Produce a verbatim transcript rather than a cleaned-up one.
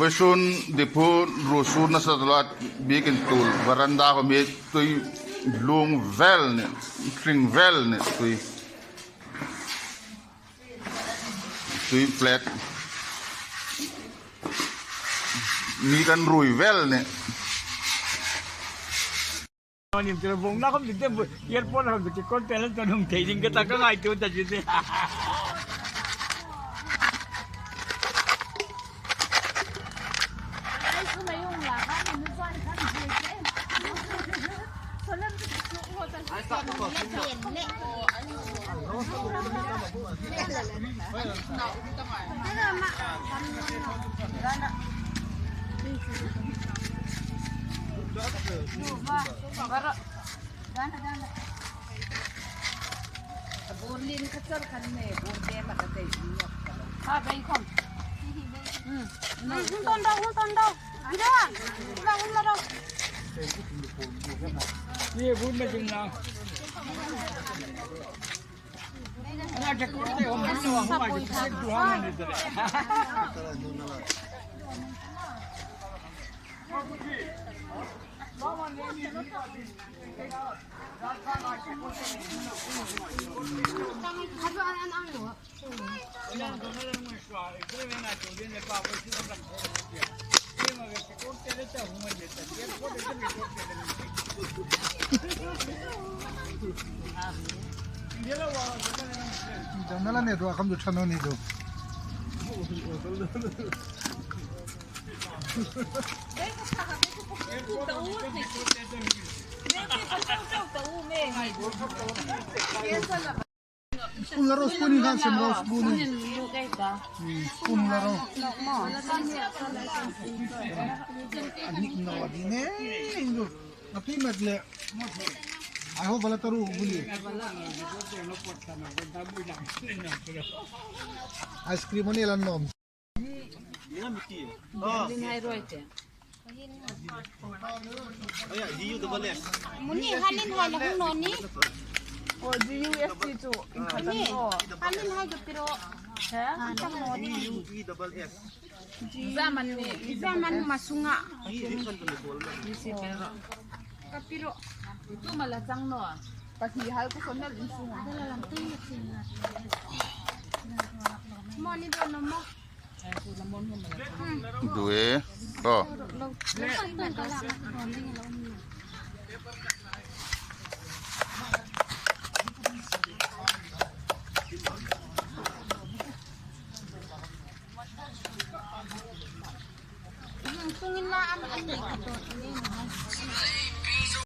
Vawisun Diphu ruo sur nasa tlat biekin tul veranda khom hi tui lung vel ni, hring vel ni tui. Tui flat. Mi kan rui vel ni. Ni tira bong na khom dite bu, airport khom dite, kon tela to nung thei ding ka ta ka ngaituo ta dite. Dona la ne do, akam do chano ne do. Spoon la ro, spoon in kan sem ro, spoon in. Hmm, spoon la ro. Ani no di ne, indu. Api mat le. Ai ho bala taru buli. Ice cream ani lan nom. Berlin hai roi te. Muni hanin hai la hung no ni. O, G U S T chu. Ni, hanin hai ka piro. Ha? Tang no ni. Zaman ni. Zaman ma sunga. Ka piro. Tu ma la chang no. Ka hi hal ka son na lin sunga. Mo ni do no mo. Due. Ko.